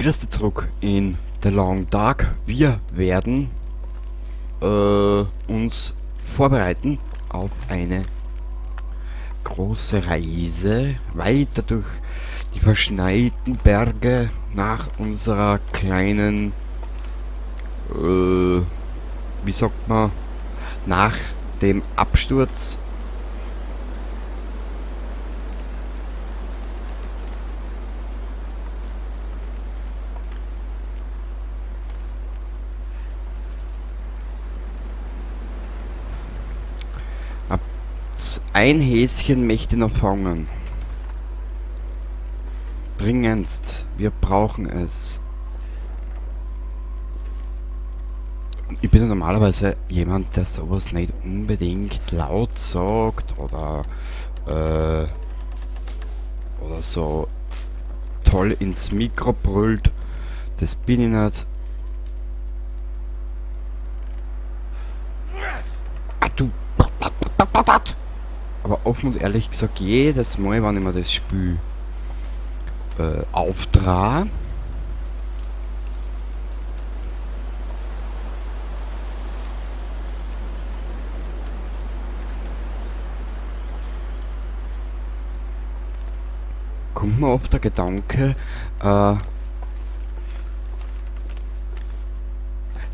Grüß dich zurück in The Long Dark. Wir werden uns vorbereiten auf eine große Reise weiter durch die verschneiten Berge nach unserer kleinen, wie sagt man, nach dem Absturz. Ein Häschen möchte noch fangen. Dringendst. Wir brauchen es. Ich bin ja normalerweise jemand, der sowas nicht unbedingt laut sagt oder so toll ins Mikro brüllt. Das bin ich nicht. Ah, du. Aber offen und ehrlich gesagt, jedes Mal, wenn ich mir das Spiel auftrage, kommt mir oft der Gedanke, das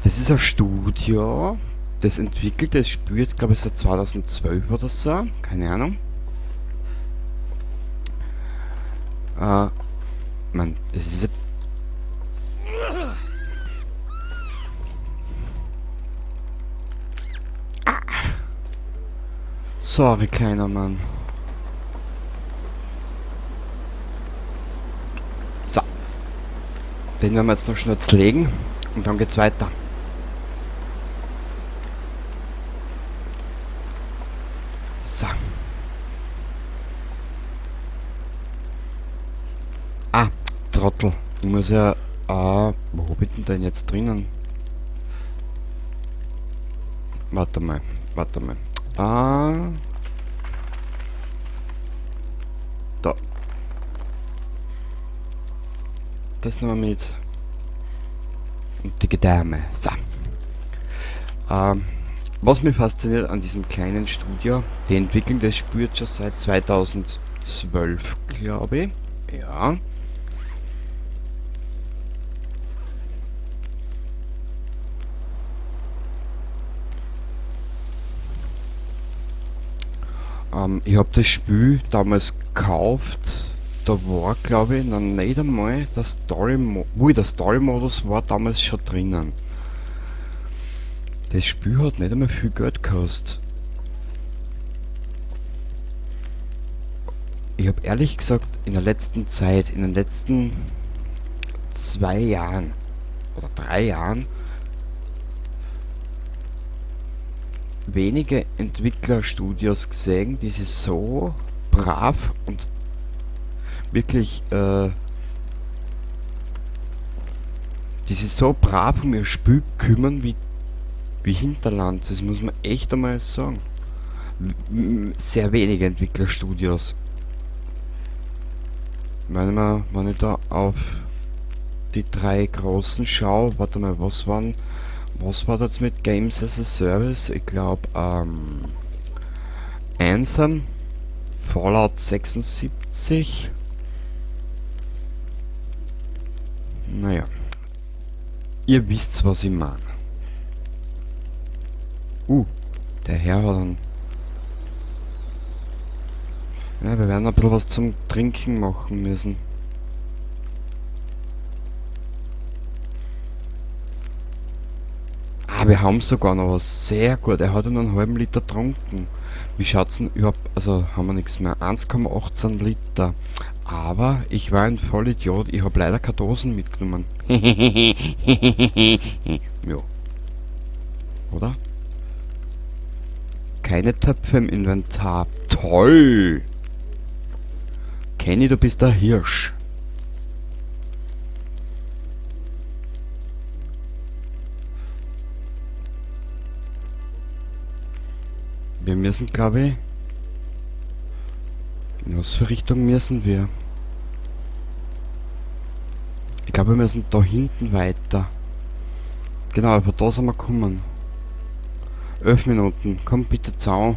ist ein Studio, das entwickelt das Spiel jetzt, glaube ich, seit 2012 oder so, keine Ahnung. Man, das ist jetzt... Ah! Sorry, kleiner Mann. So. Den werden wir jetzt noch schnell zerlegen und dann geht's weiter. So. Ah, Trottel. Ich muss ja... Ah, wo hab ich denn jetzt drinnen? Warte mal, warte mal. Ah. Da. Das nehmen wir mit. Und die Gedärme. So. Was mich fasziniert an diesem kleinen Studio, die entwickeln das Spiel jetzt schon seit 2012, glaube ich. Ja. Ich habe das Spiel damals gekauft, da war, glaube ich, noch nicht einmal der Story-Modus, der Story-Modus war damals schon drinnen. Das Spiel hat nicht einmal viel Geld gekostet. Ich hab ehrlich gesagt in der letzten Zeit, in den letzten 2 Jahren oder 3 Jahren, wenige Entwicklerstudios gesehen, die sich so brav und wirklich, die sich so brav um ihr Spiel kümmern wie Hinterland. Das muss man echt einmal sagen. Sehr wenige Entwicklerstudios. Wenn ich da auf die 3 großen schaue, warte mal, was war das mit Games as a Service? Ich glaub, Anthem, Fallout 76. Naja, ihr wisst, was ich meine. Der Herr hat einen... Ja, wir werden ein bisschen was zum Trinken machen müssen. Ah, wir haben sogar noch was. Sehr gut. Er hat ja noch einen halben Liter getrunken. Wie schaut's denn überhaupt... Also haben wir nichts mehr. 1,18 Liter. Aber ich war ein Vollidiot. Ich hab leider keine Dosen mitgenommen. Ja. Oder? Keine Töpfe im Inventar. Toll! Kenny, du bist der Hirsch. Wir müssen, glaube ich... In was für Richtung müssen wir? Ich glaube, wir müssen da hinten weiter. Genau, aber da sind wir gekommen. 11 Minuten. Komm bitte zu.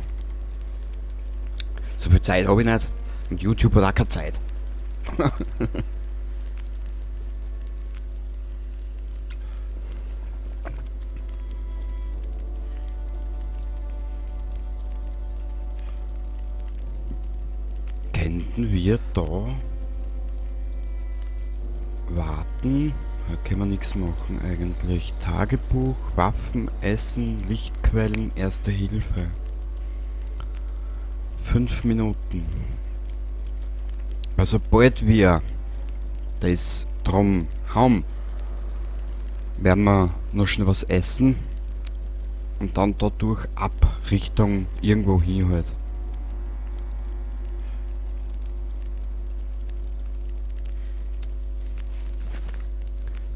So viel Zeit habe ich nicht. Und YouTube hat auch keine Zeit. Könnten wir da warten? Da können wir nichts machen eigentlich. Tagebuch, Waffen, Essen, Lichtquellen, Erste Hilfe. 5 Minuten. Also bald wir das drum haben, werden wir noch schnell was essen und dann dadurch ab Richtung irgendwo hin halt.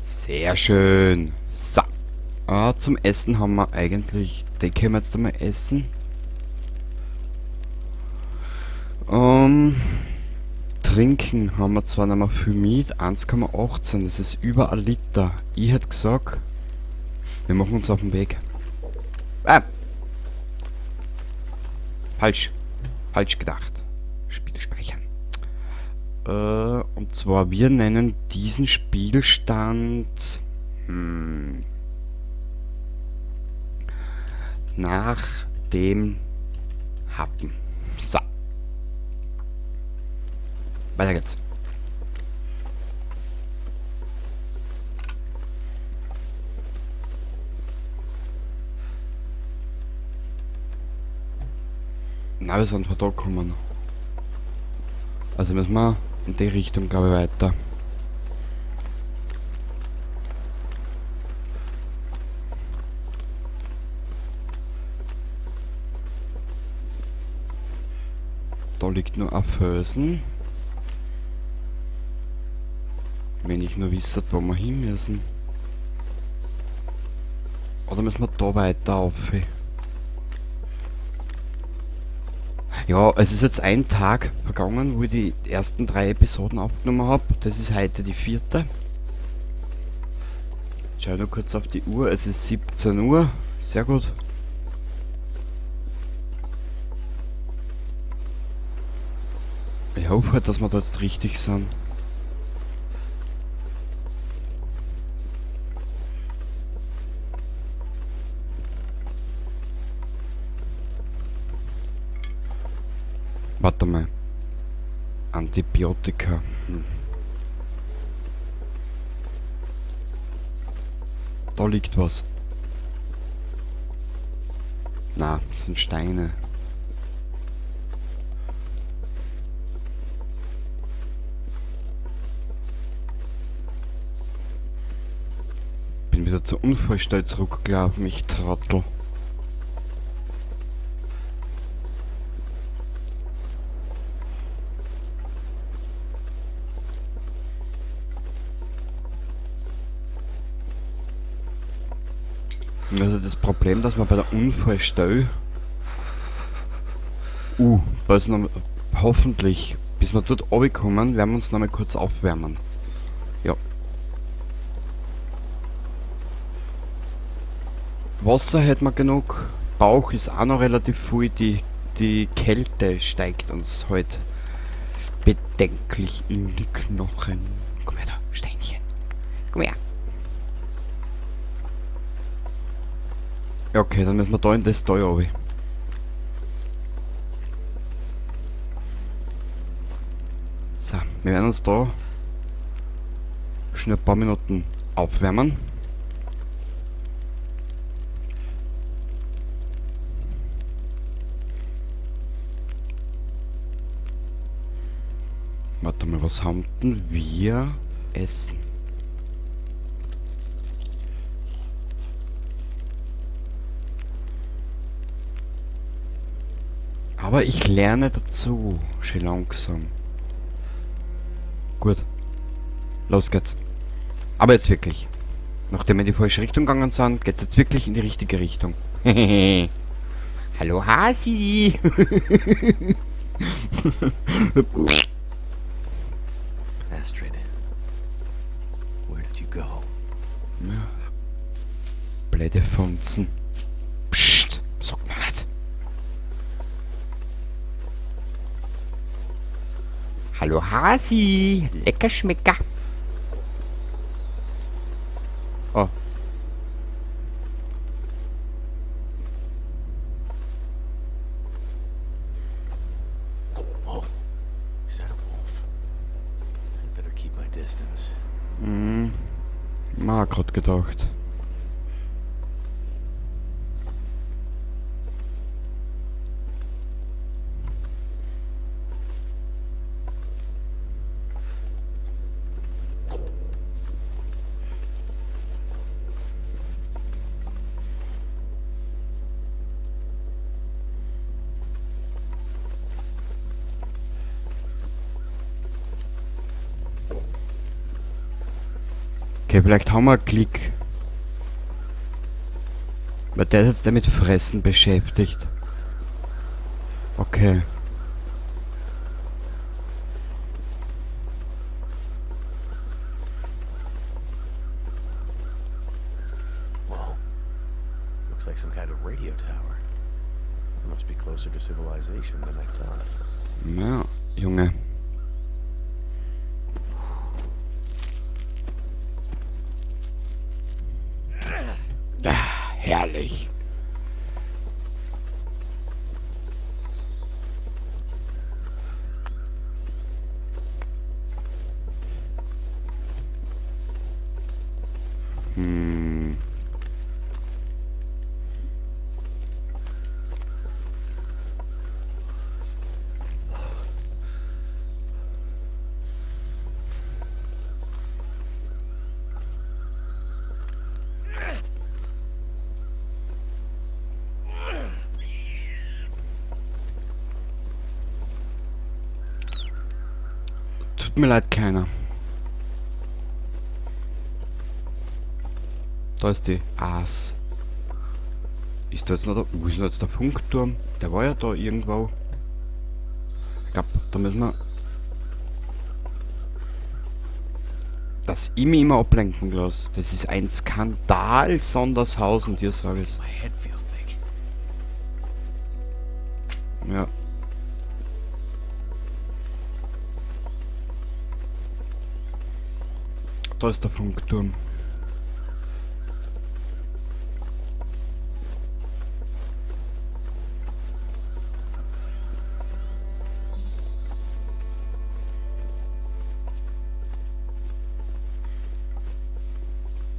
Sehr schön. So. Ah, zum Essen haben wir eigentlich... Den können wir jetzt einmal essen. Trinken haben wir zwar nicht mehr viel mit. 1,18, das ist über ein Liter. Ich hätte gesagt, wir machen uns auf den Weg. Ah! Falsch. Falsch gedacht. Spiel speichern. Und zwar, wir nennen diesen Spielstand... nach dem Happen. So. Weiter geht's. Na, wir sind von da gekommen. Also müssen wir in die Richtung, glaube ich, weiter. Da liegt nur ein Felsen. Wenn ich nur wüsste, wo wir hin müssen. Oder müssen wir da weiter auf? Ja, es ist jetzt ein Tag vergangen, wo ich die ersten 3 Episoden aufgenommen hab. Das ist heute die 4. Schau nur kurz auf die Uhr, es ist 17 Uhr. Sehr gut. Ich hoffe halt, dass wir da jetzt richtig sind. Warte mal. Antibiotika. Da liegt was. Na, das sind Steine. Bin wieder zur Unfallstelle zurückgelaufen, ich Trottel. Also das Problem, dass man bei der Unfallstelle... da ist noch, hoffentlich, bis wir dort runterkommen, werden wir uns noch mal kurz aufwärmen. Ja. Wasser hätten wir genug. Bauch ist auch noch relativ voll. Die Kälte steigt uns halt bedenklich in die Knochen. Komm her da, Steinchen. Komm her. Ja, okay, dann müssen wir da in das Tal runter. So, wir werden uns da schnell ein paar Minuten aufwärmen. Warte mal, was haben denn wir essen? Aber ich lerne dazu, schön langsam. Gut. Los geht's. Aber jetzt wirklich. Nachdem wir in die falsche Richtung gegangen sind, geht's jetzt wirklich in die richtige Richtung. Hallo Hasi! Astrid. Where did you go? Ja. Blöde Funzen. Psst, sagt man nicht. Hallo Hasi, lecker Schmecker. Oh. Oh, is that a wolf? I'd better keep my distance. Hm, ma grad gedacht. Okay, vielleicht haben wir einen Klick. Weil der ist jetzt der mit Fressen beschäftigt. Okay. Whoa. Looks like some kind of radio tower. I must be closer to civilization than I thought. Ja, Junge. Ah, herrlich. Hm. Tut mir leid, Kleiner. Da ist die Aas. Ist da jetzt noch der, wo ist denn jetzt der Funkturm? Der war ja da irgendwo. Ich glaub, da müssen wir... Dass ich mich immer ablenken lasse. Das ist ein Skandal, Sondershausen, dir sag ich's. My head feel thick. Ja. Da ist der Funkturm.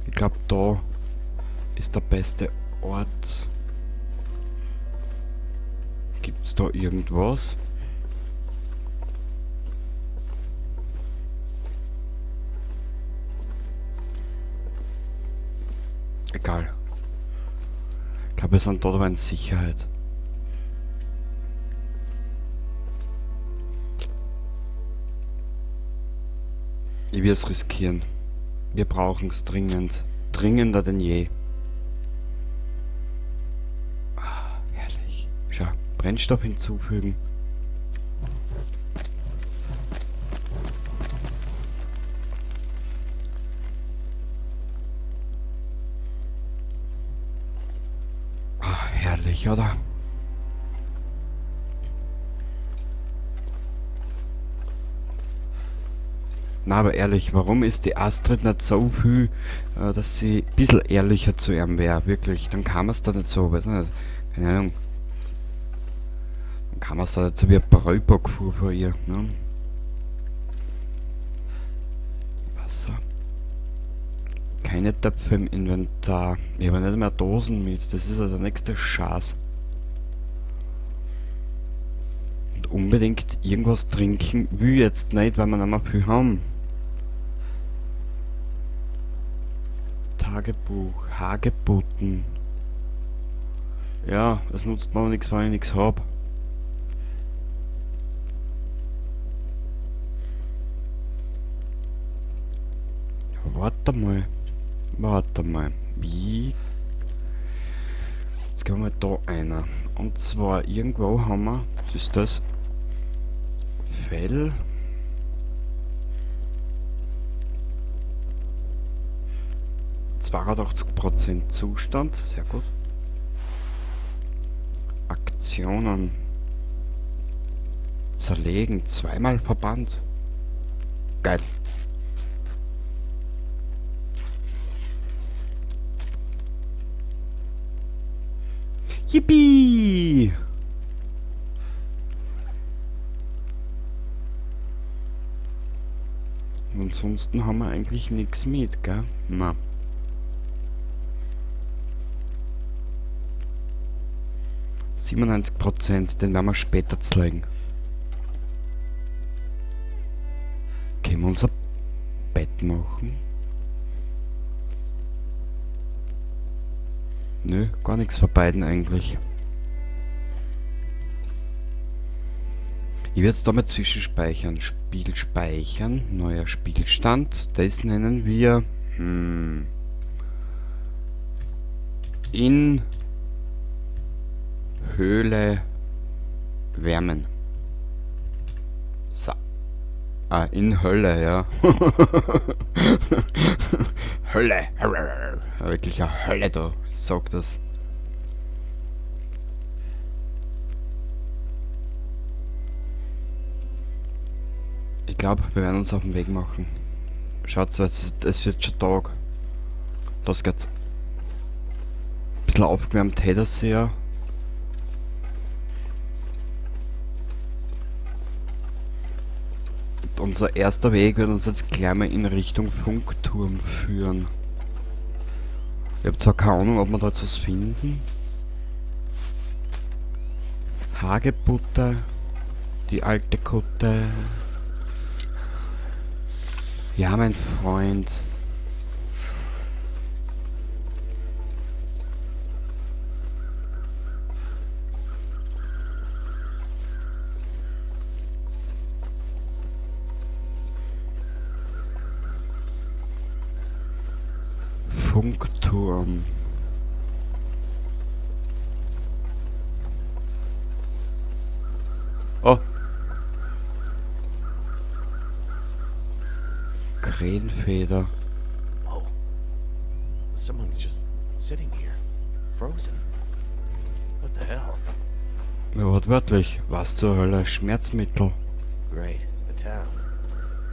Ich glaub, da ist der beste Ort. Gibt's da irgendwas? Egal. Ich glaub, wir sind dort aber in Sicherheit. Ich will's riskieren. Wir brauchen's dringend. Dringender denn je. Ah, herrlich. Schau, Brennstoff hinzufügen. Ah, herrlich, oder? Na, aber ehrlich, warum ist die Astrid nicht so viel, dass sie ein bisschen ehrlicher zu ihm wär? Wirklich, dann kam es da nicht so, weiß nicht, keine Ahnung. Dann kam es da nicht so wie ein Braubock vor ihr, ne? Wasser. Keine Töpfe im Inventar. Ich habe nicht mehr Dosen mit, das ist ja der nächste Schatz. Und unbedingt irgendwas trinken will ich jetzt nicht, weil wir nicht mehr viel haben. Tagebuch, Hagebutten. Ja, es nutzt mir aber nichts, wenn ich nichts hab. Warte mal. Warte mal. Wie? Jetzt gehen wir mal da einer. Und zwar irgendwo haben wir. Was ist das? Fell. 82% Zustand, sehr gut. Aktionen. Zerlegen, zweimal Verband. Geil. Yippie! Und ansonsten haben wir eigentlich nichts mit, gell? Na. 97%, den werden wir später zeigen. Können wir unser Bett machen? Nö, gar nichts von beiden eigentlich. Ich werde jetzt da mal zwischenspeichern. Spiel speichern, neuer Spielstand. Das nennen wir in Höhle wärmen. So. Ah, in Hölle, ja. Hölle. Wirklich eine Hölle da, ich sag das. Ich glaub, wir werden uns auf den Weg machen. Schaut, es wird schon Tag. Los geht's. Ein bisschen aufgewärmt hätte er sich ja. Und unser erster Weg wird uns jetzt gleich mal in Richtung Funkturm führen. Ich hab zwar keine Ahnung, ob wir da jetzt was finden. Hagebutte, die alte Kutte. Ja, mein Freund. Funkturm. Oh. Krähenfeder. Oh. Someone's just sitting here. Frozen. What the hell? Ja, wortwörtlich. Was zur Hölle? Schmerzmittel. Great. A town.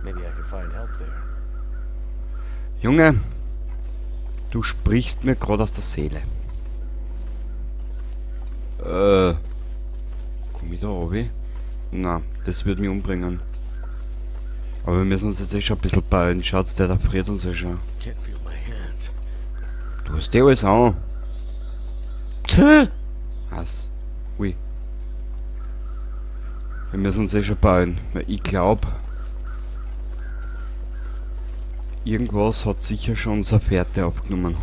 Maybe I could find help there. Junge, du sprichst mir grad aus der Seele. Komm ich da runter? Na, das wird mich umbringen. Aber wir müssen uns jetzt eh schon ein bisschen beeilen. Schaut's, der da friert uns eh schon. Can't feel my hands. Du hast eh alles an. Tch! Was? Ui. Wir müssen uns eh schon beeilen. Weil ich glaub, irgendwas hat sicher schon unsere Fährte aufgenommen.